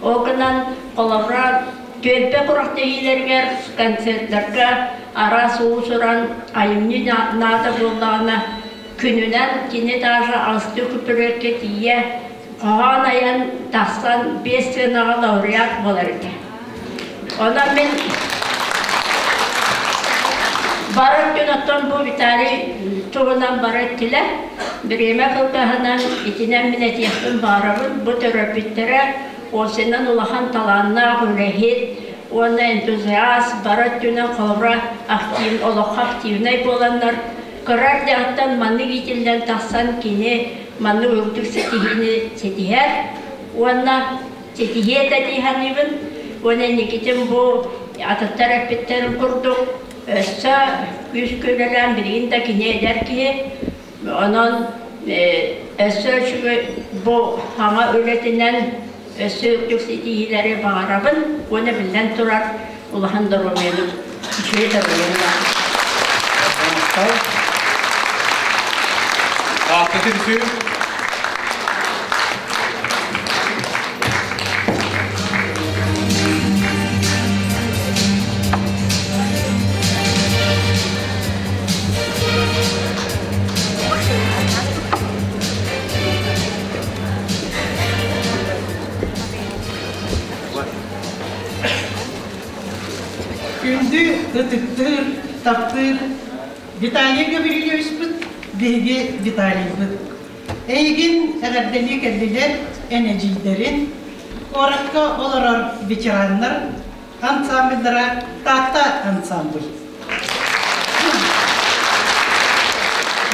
Ол гынан, холобура, түөлбэ күрэхтэһиилэригэр, концерттарга араас уус-уран айымньы наада буоллаҕына, күнүнэн кини даже алыстыы күпүрүөккэ тиийэ хоһоон айан тахсан биэс сыанаҕа лауреат буолар этэ. Онон мин бары өттүн оттон бу Виталий туһунан бары эттилэр. Бириэмэ кылгаһынан итинэн мин этиэхпин баҕарабын. Бу төрөппүттэрэ Осинан улахан талааннаах үлэһит уонна энтузиаст бары өттүнэн холобура актив, олоххо активнай буоланнар кыра эрдэҕиттэн маннык иитиллэн тахсан кини маннык үрдүк ситиһиини ситиһэр уонна ситиһиэ этэ дии саныыбын уонна инникитин бу атыттар эппиттэрин курдук өссө күүс күүрэлээн билигин да кини эдэр киһи онон өссө үчүгэй бу саҥа үлэтинэн өссө үрдүк ситиһиилэри баҕарабын уонна биллэн турар улахан доруобуйаны үчүгэй доруобуйаны Таатта түмсүү. Күндү ытыктыыр, таптыыр Виталий Гаврильевичпыт, биһиги Виталийбыт. Эйигин эҕэрдэлии кэллилэр эн эдьиийдэрин, куоракка олорор ветераннар ансамбльдара Таатта ансамбль.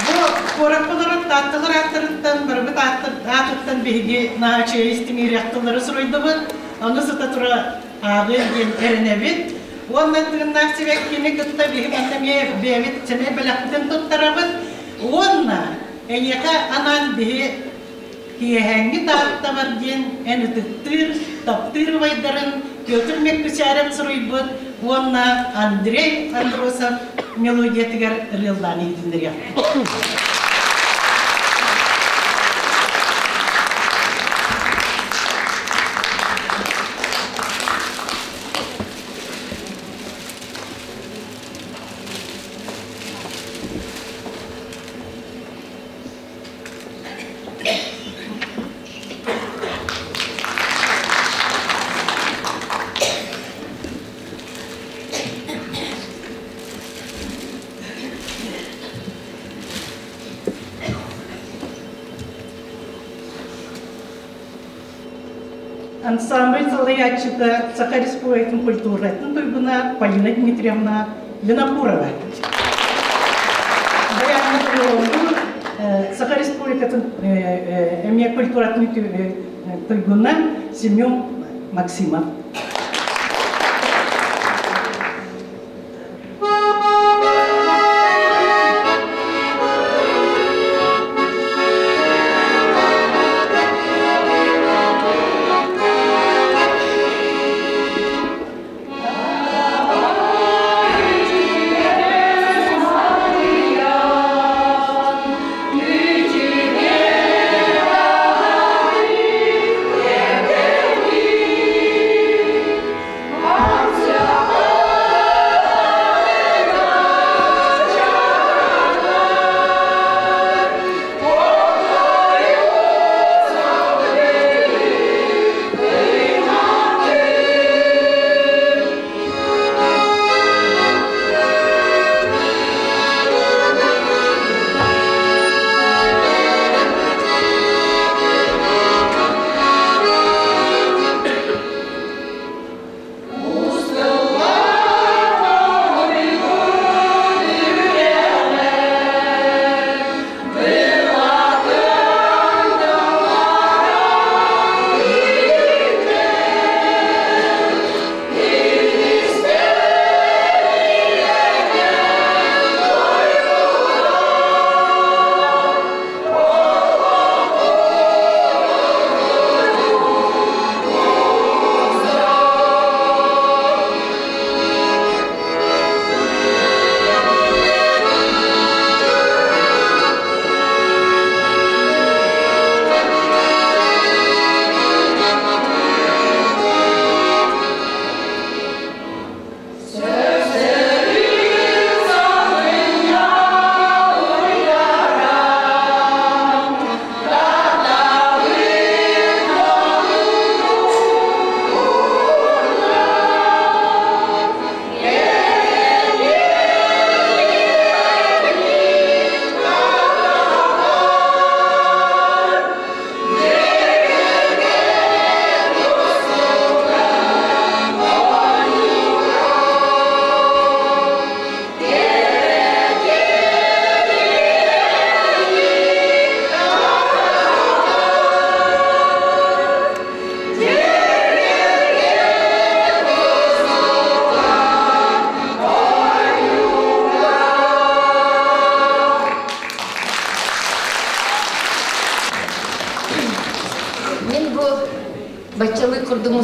Бу куоракка олорор Таатталар ааттарыттан, барыбыт аатыттан биһиги наһаа үчүгэй истиҥ тыллары суруйдубут. Ону сыта тура ааҕыа диэн эрэнэбит. Уонна тыыннаах сибэккини кытта биһи манна эмиэ бэйэбит сэмэй бэлэхпитин туттарабыт. Уонна эйиэхэ анаан биһи киэһээҥҥи Тааттабар диэн эн ытыктыыр, таптыыр убайдарын Петр Меккучарев суруйбут уонна Андрей Андросов мелодиятыгар ырыаллаан иһитиннэриэхпит. Ансамбль салайааччыта Саха Республикатын культуратын туйгуна Полина Дмитриевна Винокурова. Саха Республикатын эмиэ культуратын туйгуна Семен Максимов.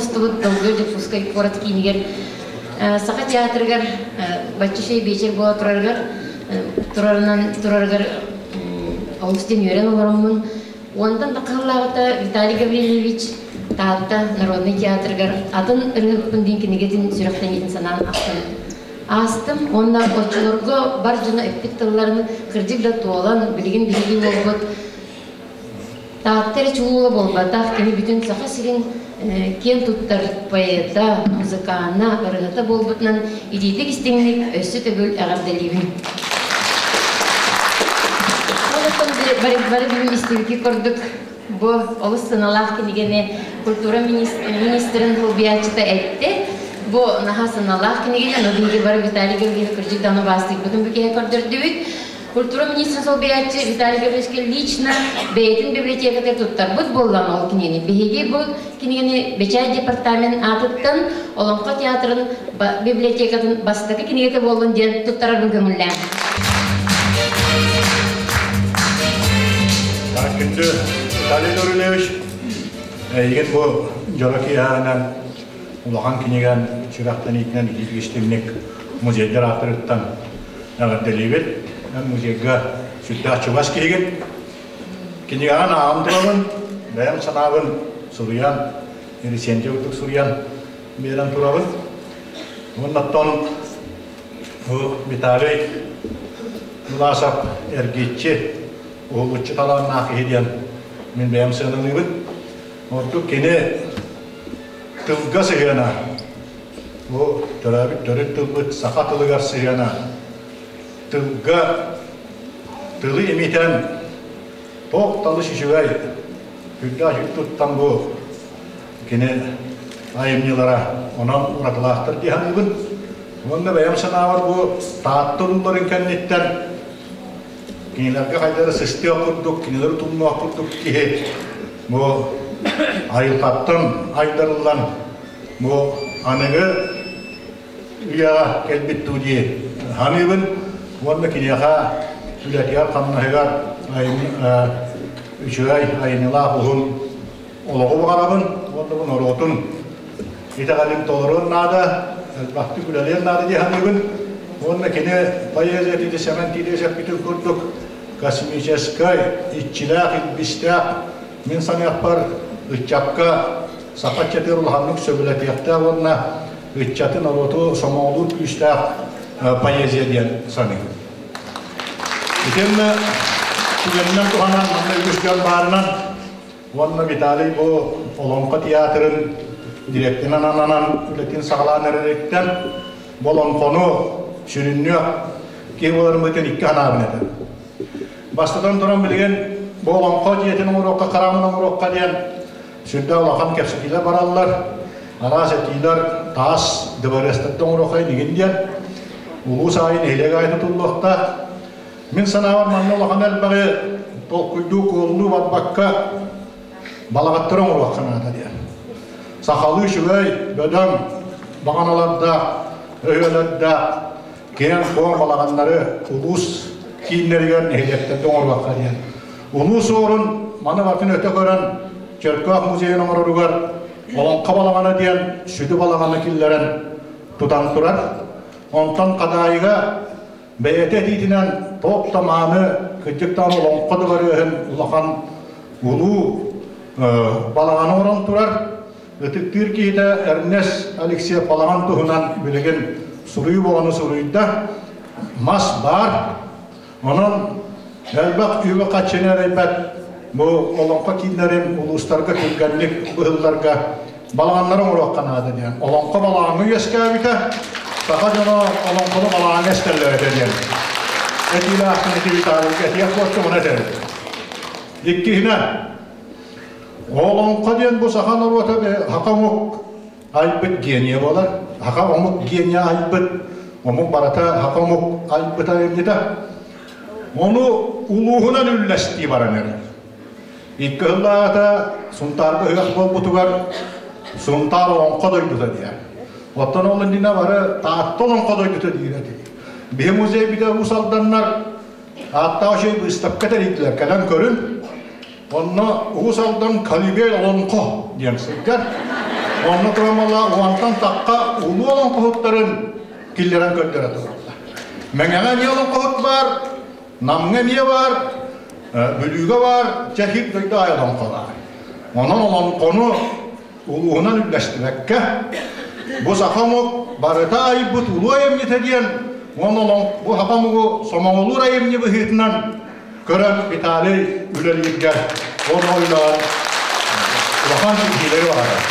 мустубут долгуй Дьокуускай куорат киинигэр Саха театрыгар бачча шей биэчэр буола турарыгар турарынан турарыгар олус диэн үөрэн олороммун. Уонтан таххаллаабыта Виталий Гаврильевич Таатта народнай театрыгар атын ырыһыкпын диэн кинигэтин сүрэхтэниитин санаан ахтан аастым уонна оччолорго бар дьоно эппит тылларын кырдьык да туолан билигин биһиги уолбут Таатта эрэ чулуула буолбатах, кини бүтүн Саха сирин киэн туттар поэта, музыкаана, ырыата буолбутунан итиитик истиҥник өссө төгүл эҕэрдэлиибин. Олортон бары бүгүн истибити курдук бу олус сыналаах кинигэни культура министрин солбуйааччыта этти. Бу наһаа сыналаах кинигэни, но биһиги бары Виталий Георгиевич кырдьык даҕаны баастыйбытын бу киһи көрдөрдүбүт. Культура министрин солбуйааччы Виталий Гавриловичка лично бэйэтин библиотекатыгар туттарбыт буоллаҕына ол кинигэни. Биһиги бу кинигэни Бэчээт департамент аатыттан Олоҥхо театрын библиотекатын бастакы кинигэтэ буоллун диэн туттарарбын көҥүллээн. Күндү Виталий Гаврильевич, эйигин бу дьоро киэһээнэн улахан кинигэн сүрэхтэниитинэн итиитик музейдар ааттарыттан эҕэрдэлиибит. Эн музейга сүрдээх чугас киһигин. Кинигэҕин ааҕан турабын, бэйэм санаабын суруйан, рецензия курдук суруйан биэрэн турабын. Уоннаттан бу Виталий Власов эргиччи, уһулуччу талааннаах киһи диэн мин бэйэм сыаналыыбын. Ордук кини тылга сыһыана Бу төрөөбүт төрүт тылбыт саха тылыгар сыһыана тылга тылы имитэн туох талыс үчүгэй үрдээх туттан бу кини айымньылара онон уратылаахтар дии саныыбын. Уонна бэйэм санаабар бу Таатта улууларын кэнниттэн кинилэргэ хайдары сыстыах курдук, кинилэри тумнуох курдук киһи бу айылҕаттан айдарыллан Бу аныгы үйэҕэ кэлбит дуу дии саныыбын уонна киниэхэ үлэтигэр-хамнаһыгар үчүгэй айымньылаах уһун олоҕу баҕарабын уонна бу норуотун итэҕэлин толоруон наада, элбэхтик үлэлиэн наада дии саныыбын. Уонна кини поэзиятын Сэмэн Тиитович эппитин курдук космическай, иччилээх, илбистээх мин саныахпар ыччакка саха ыччатыгар улаханнык сөбүлэтиэхтээх уонна ыччаты норуоту сомоҕолуур күүстээх поэзия диэн саныыбын. Итиэннэ түгэнинэн туһанан манна үгүс дьон баарынан уонна Виталий бу Олоҥхо театрын директорынан ананан үлэтин саҕалаан эрэриттэн бу олоҥхону сүрүннүөх киһи буоларыммытын икки санаабын этэр. Бастатан туран билигин бу Олоҥхо дьиэтин оҥоруохха, хараамын оҥоруохха диэн Сүрдээх улахан кэпсэтиилэр бараллар, араас этиилэр таас дыбарыастарда оҥоруохха инигин диэн улуус аайы нэһилиэк аайы тутуллуохтаах. Мин санаабар манна улахан элбэҕи толкуйдуу, куолулуу барбакка балаҕаттары оҥоруохха наада диэн. Сахалыы үчүгэй, бөдөҥ баҕаналардаах, өһүөлэрдээх киэҥ-куоҥ балаҕаннары улуус кииннэригэр, нэһилиэктэргэ оҥоруохха диэн. Улуус уорун маны барытын өтө көрөн Чөркөөх музейын оҥороругар Олоҥхо балаҕана диэн сүдү балаҕаны киллэрэн тутан турар. Онтон Хадаайыга бэйэтэ этиитинэн туох да мааны кырдьыктаан олоҥхо дыбарыаһын улахан улуу балаҕаны оҥорон турар. Ытыктыыр киһитэ Эрнест Алексеев балаҕан туһунан билигин суруйуу боҕону суруйда. Мас баар. Онон элбэх үбү-харчыны эрэйбэт бу олоҥхо кииннэрин улуустарга түргэнник быһылларга балаҕаннары оҥоруохха наада диэн. Олоҥхо балаҕаҥҥа үөскээбитэ, саха дьоно олоҥхону балаҕаҥҥа эстэллэр этэ диэн. Этиилээхпин ити Виталийга этиэх буолтум, ону этэбин. Иккиһинэн, олоҥхо диэн бу саха норуота саха омук айбыт гения буолар. Саха омук гения айбыт, омук барыта саха омук айбыт айымньыта. Ону улууһунан үллэстии баран эрэр. Икки сыллааҕыта Сунтаарга ыһыах буолбутугар Сунтаар олоҥхо дойдута диэн. Оттон ол иннинэ бары Таатта олоҥхо дойдута диир этибит. Биһи музейбитэ Уус Алданнар ааттаах үчүгэй быыстапка тэрийдилэр. Кэлэн көрүн. Онно Уус Алдан Колыбель олоҥхо диэн сылдьар. Онно турамала уонтан тахха улуу олоҥхоһуттарын киллэрэн көрдөрө тураллар. Мэҥэҕэ эмиэ олоҥхоһут баар, Намҥа эмиэ баар, Бүлүүгэ баар, Чэхик дойду аайы олоҥхо баар. Онон олоҥхону улууһунан үллэстибэккэ, бу саха омук барыта айбыт улуу айымньыта диэн уонна бу саха омугу сомоҕолуур айымньы быһыытынан көрөн Виталий үлэлииргэ уонна үлэҕэр улахан ситиһиилэри баҕарар.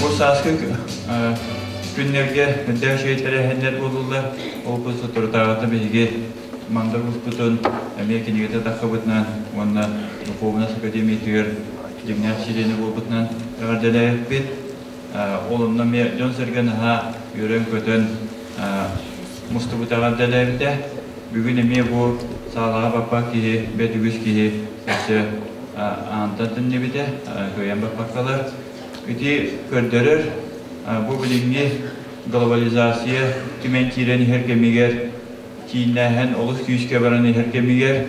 Бу сааскы күннэргэ үрдээх үчүгэй тэрээһиннэр буолуллар. Ол бу соторутааҕыта биһиги Мандар Успутун эмиэ кинигэтэ таххыбытынан уонна Духуобунас академиятыгар дьиҥнээх чилиэнэ буолбутунан эҕэрдэлээбиппит. Ол онно эмиэ дьон-сэргэ наһаа үөрэн-көтөн мустубут эҕэрдэлээбитэ. Бүгүн эмиэ бу саалаҕа баппат киһи, бэт үгүс киһи өссө аантан төннүбүтэ, кыайан баппаккалар. Ити көрдөрөр, бу билиҥҥи глобализация түмэн киирэн иһэр кэмигэр, кииннээһин олус күүскэ баран иһэр кэмигэр,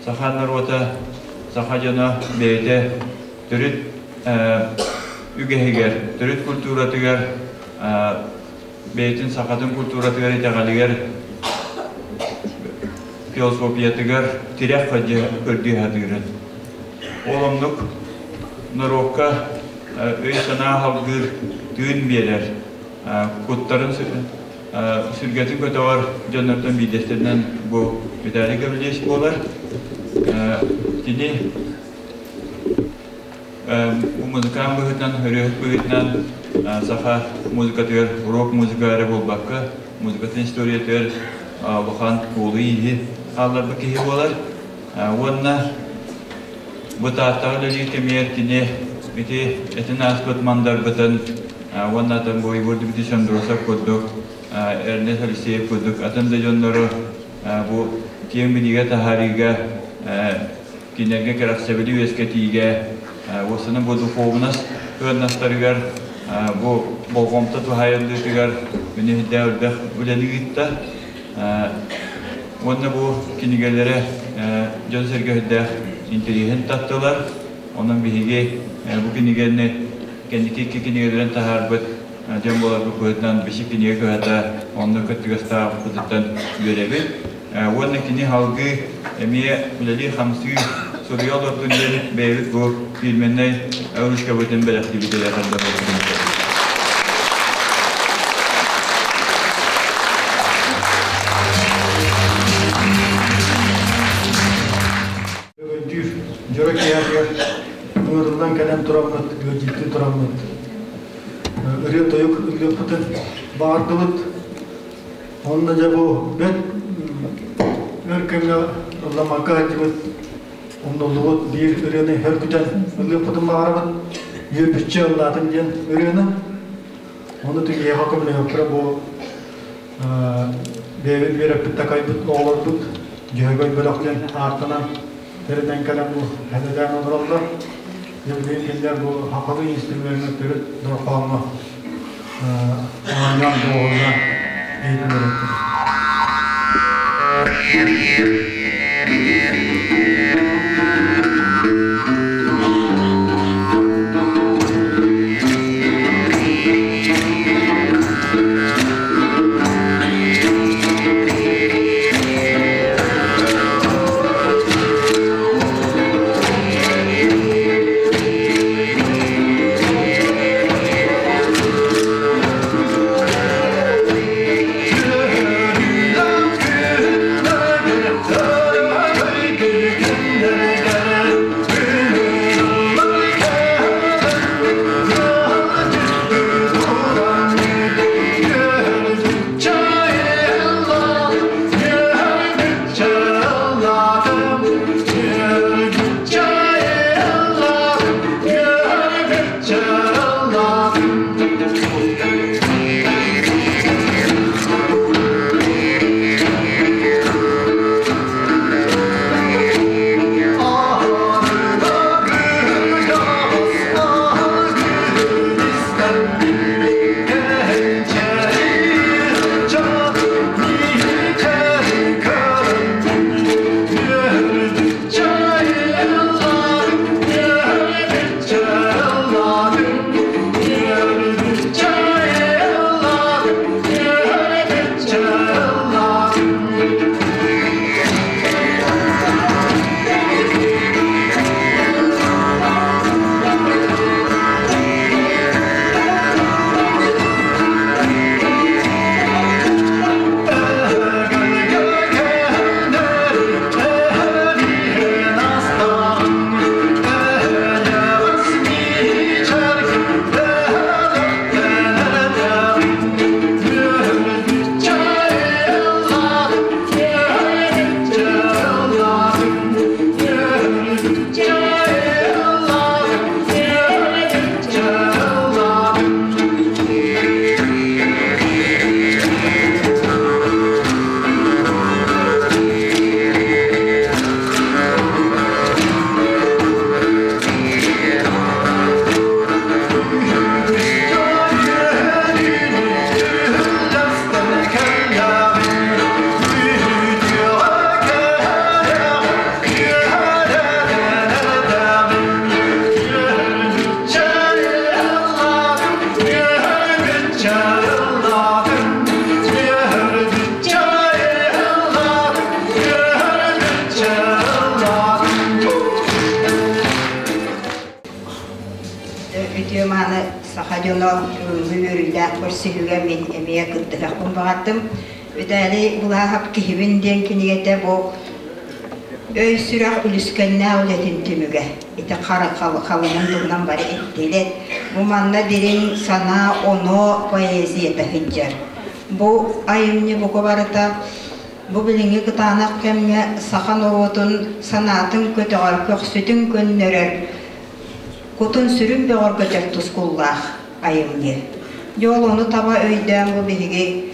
саха норуота, саха дьоно бэйэтэ төрүт үгэһигэр, төрүт культуратыгар, бэйэтин сахатын культуратыгар, итэҕэлигэр, философиятыгар тирэх көрдүү сатыырын. Ол оннук норуокка өй-санаа салгыыр тыын биэрэр, куттарын сүргэтин көтөҕөр дьоннортон биирдэстэринэн бу Виталий Гаврильевич буолар. Кини бу музыкант быһыытынан, ырыаһыт быһыытынан саха музыкатыгар рок-музыка эрэ буолбакка, музыкатын историятыгар улахан куолу-ииһи хаалларбыт киһи буолар. Уонна бу Тааттаҕа үлэлиир кэмигэр кини ити этин ааспыт мандарбытын уонна атын бу Егор Дмитриевич Андросов курдук, Эрнест Алексеев курдук атын да дьоннору бу киэҥ билиигэ таһаарыыга кинилэргэ кэрэхсэбили үөскэтиигэ уопсайынан бу духуобунас кыаннастарыгар бу болҕомто туһаайыллыытыгар үнүһүрдээх элбэх үлэни ыытта. Уонна бу кинигэлэрэ дьон-сэргэ үрдээх интэриэһин таттылар. Онон биһиги бу кинигэни кэнники икки кинигэлэрин таһаарбыт дьон буоларбыт быһыытынан Бичик кинигэ кыһата онно кыттыгастаахпытыттан үөрэбит. Уонна кини салгыы эмиэ үлэлии-хамсыы суруйа олордун диэн бэйэбит бу фирменнэй ручкабытын бэлэхтиибит эрэхэрдэ буолбутун. Өйдүүр дьоро киэһэтигэр ыҥырыллан кэлэн тураммыт, ыалдьыттыы тураммыт, ырыа-тойук ыллыахпытын баҕардыбыт. Онно дьэ бу бэрт өр кэмҥэ ылламмакка сылдьыбыт, умнуллубут биир ырыаны хөргүтэн ыллыахпытын баҕарабыт. Үөрбүччэ ыллаатым диэн ырыаны. Ону тигиэхэ көмөлөһүөхтэрэ бу бэйэбит үөрэппит такайбыт оҕолорбут Дьөһөгөй бөлөх диэн ааттанан тэринэн кэлэн бу хэлэлээн олороллор. Дьэ билигин кинилэр бу сахалыы инструмеҥҥа төрүт дорҕооҥҥо оонньоон доҕуһуоллаан иһитиннэриэхтэрэ. дьоно бүгүҥҥү үөрүүлээх көрсүһүүгэ мин эмиэ кыттыһыахпын баҕардым. Виталий Булаахап «Киһибин» диэн кинигэтэ бу өй-сүрэх үлүскэннээх үлэтин түмүгэ. Ити халыҥын туһунан бары эттилэр. Бу манна дириҥ санаа оно поэзията сылдьар. Бу айымньы бука барыта бу билиҥҥи кытаанах кэмҥэ саха норуотун санаатын көтөҕөр, көхсүтүн көннөрөр, кутун-сүрүн бөҕөргөтөр тускуллаах айымньы. Дьэ ол ону таба өйдөөн бу биһиги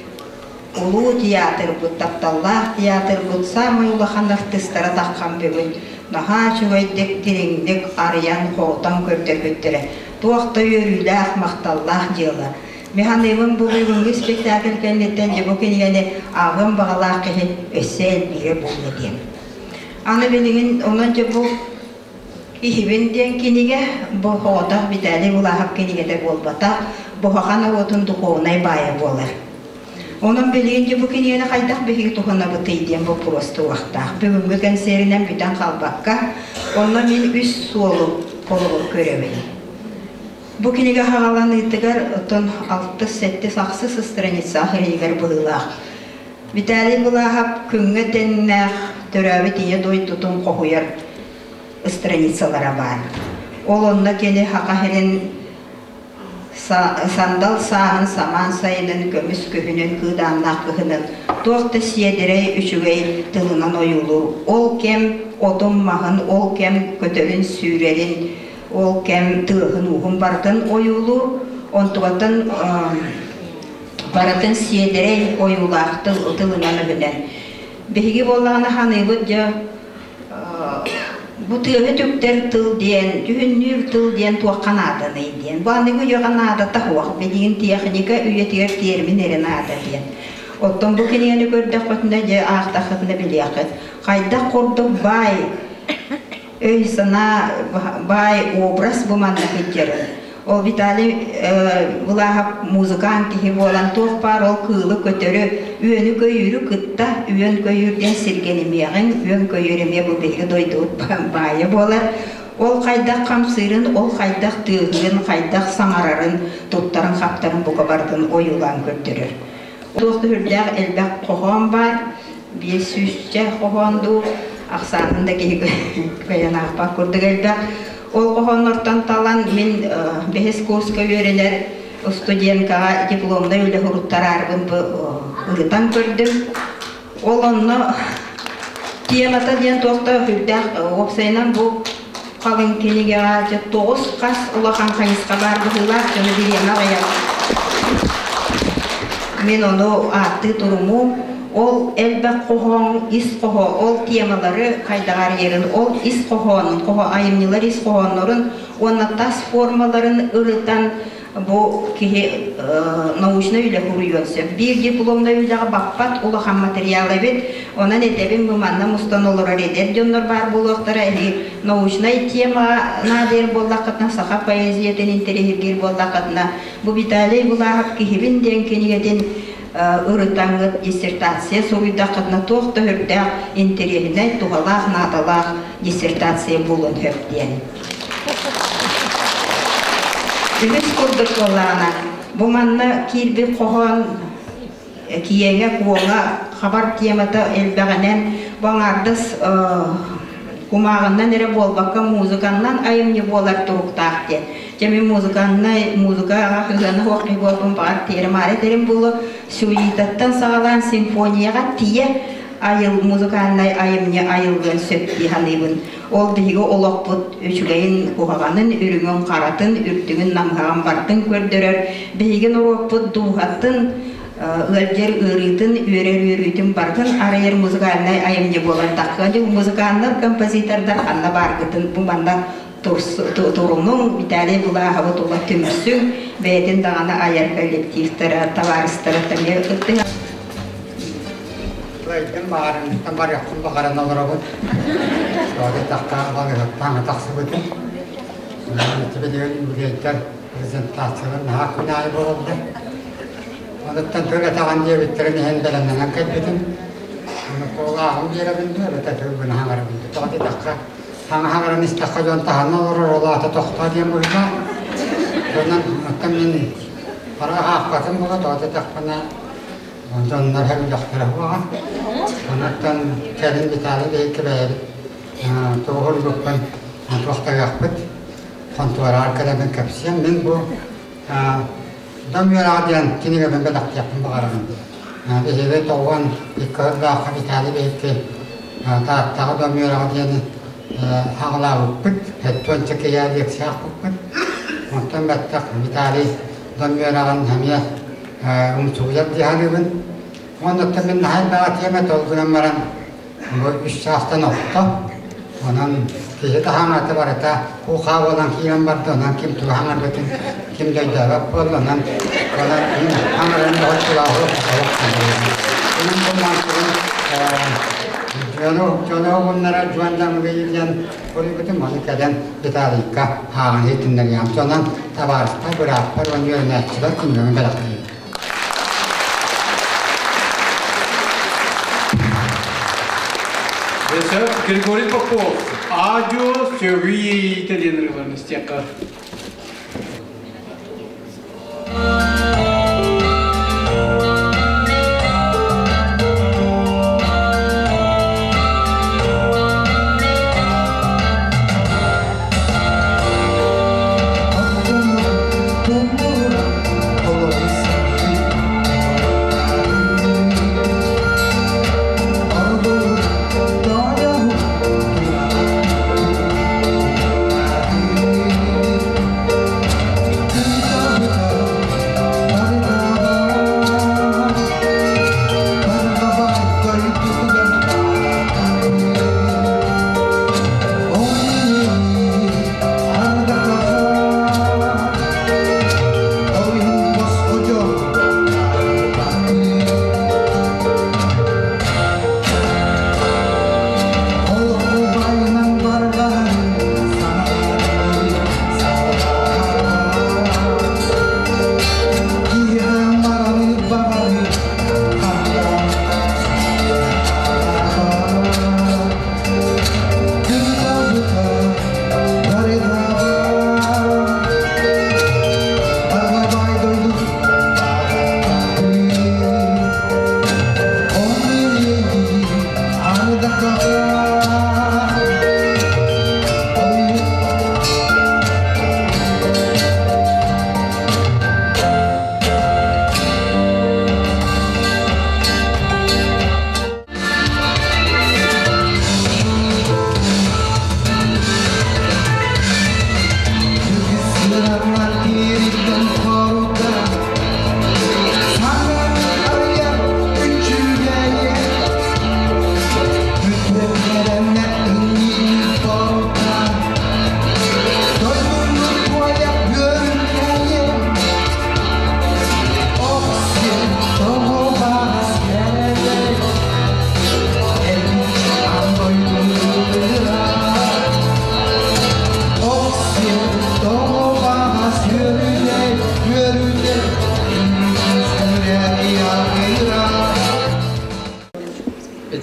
улуу театрбыт, тапталлаах театрбыт саамай улахан артыыстара таххан бүгүн наһаа үчүгэйдик, дириҥник арыйан, хоһутан көрдөрбүттэрэ. Туох да үөрүүлээх, махталлаах дьыала. Механизм бу бүгүҥҥү спектакль кэнниттэн дьэ бу кинигэни ааҕыан баҕалаах киһи өссө элбиирэ буолла диэн. Аны билигин онон дьэ бу Иһибин диэн кинигэ бу соҕотох Виталий Булахов кинигэтэ буолбатах, бу саха норуотун духовнай баайа буолар. Онон билигин дьэ бу кинигэни хайдах биһиги туһанабытый диэн боппуруос туруохтаах. Бүгүҥҥү кэнсиэринэн бүтэн хаалбакка, онно мин үс суолу холобур көрөбүн. Бу кинигэ хаҕаланыытыгар оттон алтыс-сэттис ахсыс страница иһигэр быһыылаах. Виталий Булахов күҥҥэ тэҥнээх төрөөбүт ийэ дойдутун хоһуйар страницалара баар. Ол онно кини Саха сирин сандал сааһын, самаан сайынын, көмүс күһүнүн, кыыдааннаах кыһынын туох да сиэдэрэй үчүгэй тылынан ойуулуур. Ол кэм отун-маһын, ол кэм көтөрүн-сүүрэрин, ол кэм тыаһын-ууһун барытын ойуулуур. Онтугаттан барытын сиэдэрэй ойуулаах тыл тылынан өһүнэн. Биһиги буоллаҕына ханыыбыт дьэ бу тыаһы түктэр тыл диэн, дьүһүннүүр тыл диэн туохха нааданый диэн. Бу аныгы үйэҕэ наадата суох, билигин техника үйэтигэр термин эрэ наада диэн. Оттон бу кинигэни көрдөххүтүнэ, дьэ аахтаххытына билиэххит. Хайдах курдук баай өй-санаа, баай образ бу манна сылдьарын. Ол Виталий Булахов музыкант киһи буолан туох баар ол кыылы көтөрү, үөнү-көйүүрү кытта үөн-көйүүрдэн сиргэнимиэҕиҥ, үөн-көйүүр эмиэ бу биһиги дойдубут баайа буолар. Ол хайдах хамсыырын, ол хайдах тыаһыырын, хайдах саҥарарын, туттарын-хаптарын бука барытын ойуулаан көрдөрөр. Туох да сүрдээх элбэх хоһоон баар, биэс сүүсчэ хоһоон дуу, ахсаанын да киһи кыайан аахпат курдук элбэх. Ол хоһооннортон талан мин бэһис курска үөрэнэр студенткаҕа дипломнай үлэ суруттараарбын ырытан көрдүм. Ол онно темата диэн туох да сүрдээх уопсайынан бу халыҥ кинигэҕэ дьэ тоҕус хас улахан хайысха баар быһыылаах дьону бириэмэ аҕыйах. Мин ону ааттыы турумуум. Ол элбэх хоһоон ис хоһо, ол темалары хайдах арыйарын, ол ис хоһоонун, хоһо айымньылар ис хоһооннорун уонна тас формаларын ырытан бу киһи научнай үлэ суруйуон сөп. Биир дипломнай үлэҕэ баппат улахан материал эбит. Онон этэбин бу манна мустан олорор эдэр дьоннор баар буолуохтара. Эһиги научнай тема наадыйар буоллаххытына, саха поэзиятын интэриэһиргиир буоллаххытына, бу Виталий Булахов «Киһибин» диэн кинигэтин ырытаҥҥыт диссертация суруйдаххытына туох да сүрдээх интэриэһинэй, туһалаах, наадалаах диссертация буолуон сөп диэн. Үгүс курдук буоллаҕына, бу манна киирбит хоһоон киэҥэ-куоҥа хабар темата элбэҕинэн бу аҥаардас кумааҕынан эрэ буолбакка музыканнан айымньы буолар туруктаах диэн. Дьэ мин музыканнай музыкаҕа сыһыана суох киһи буолбун баҕар тиэрэ-маары этэрим буолуо. Сюитаттан саҕалаан симфонияҕа тиийэ айыл музыкальнай айымньы айыллыан сөп дии саныыбын. Ол биһиги олохпут үчүгэйин, куһаҕанын, үрүҥүн-харатын, үрдүгүн, намыһаҕын барытын көрдөрөр. Биһиги норуоппут дууһатын, ыалдьар ыарыытын, үөрэр үөрүүтүн барытын арыйар музыкальнай айымньы буолан тахсыа. Музыканнар, композитордар ханна бааргытын бу манна турунуҥ, Виталий Булаховы тула түмсүҥ, бэйэтин даҕаны айар коллективтара, табаарыстара эмиэ кыттыһа. Кыайдым баҕарыммыттан барыахпын баҕаран олоробун. Тоҕо диэтэххэ, балыыһаттан тахсыбытым. Билигин үбүлүөйдэр презентациялар наһаа күн аайы буолаллар. Онуттан тыл этэҕин диэбиттэрин иһин бэлэмнэнэн кэлбитим. Ону куолааҕым биэрэбин дуо, эбэтэр тылбын аһаҥарабын дуо. Тоҕо диэтэххэ, хаҥа хаҥаран истэххэ дьон таһына олорор, ол аата тохтоо диэн быһыылаах. Онон оттон мин хара аахпатым була тоҕо диэтэхпинэ дьоннор һэллэхтэрэ буолан. Онуттан кэлин Виталий биһикки бэйэбит тугу суруйбуппун туохтаһыахпыт хонтуораҕар кэлэммин кэпсиэм. Мин бу Дом үөрэҕэ диэн кинигэбин бэлэхтиэхпин баҕарабын. Биһиги 92 сыллаахха Виталий биһикки Тааттаҕа дом үөрэҕэ диэни аҕалаабыппыт, 70 киһи лекция аахпыппыт. Онтон бэттэх Виталий дом үөрэҕин эмиэ умсугуйар дии саныыбын. Уонна мин наһаа элбэҕи этиэм этэ, ол гынан баран бу үс саастан орто. Онон киһи таһаҥата барыта куу-хаа буолан киирэн барда, онон ким тугу хаҥарбытын ким да өйдөөбөт буолла, онон онон мин хаҥаран доҕоччулааҕы олох Онон бу мантыгын дьону дьону уһуннара Дьуон Дьаҥылыйы диэн суруйбутум, ону кэлэн Виталийка ааҕан иһитиннэриэҕим. Онон табаарыстар, бырааппар уонна үөрэнээччилэр кинигэни бэлэхтиибин. Өссө Григорий Попов «Адио сөҕүү иэйиитэ» диэн ырыаларын истиэххэ.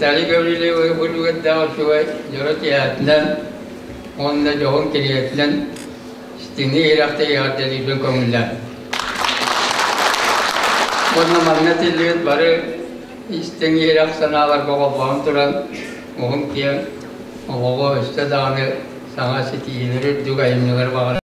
Виталий Гаврильевы бу үчүгэй дьоро киэһэтинэн уонна дьоһун кинигэтинэн истиҥник иһирэхтик эҕэрдэлиирбин көҥүллээн. Уонна манна этиллибит бары истиҥ иһирэх санааларга холбоон туран уһун киэҥ олоҕу өссө даҕаны саҥа ситиһиилэри үрдүк айымньылары баҕарабын.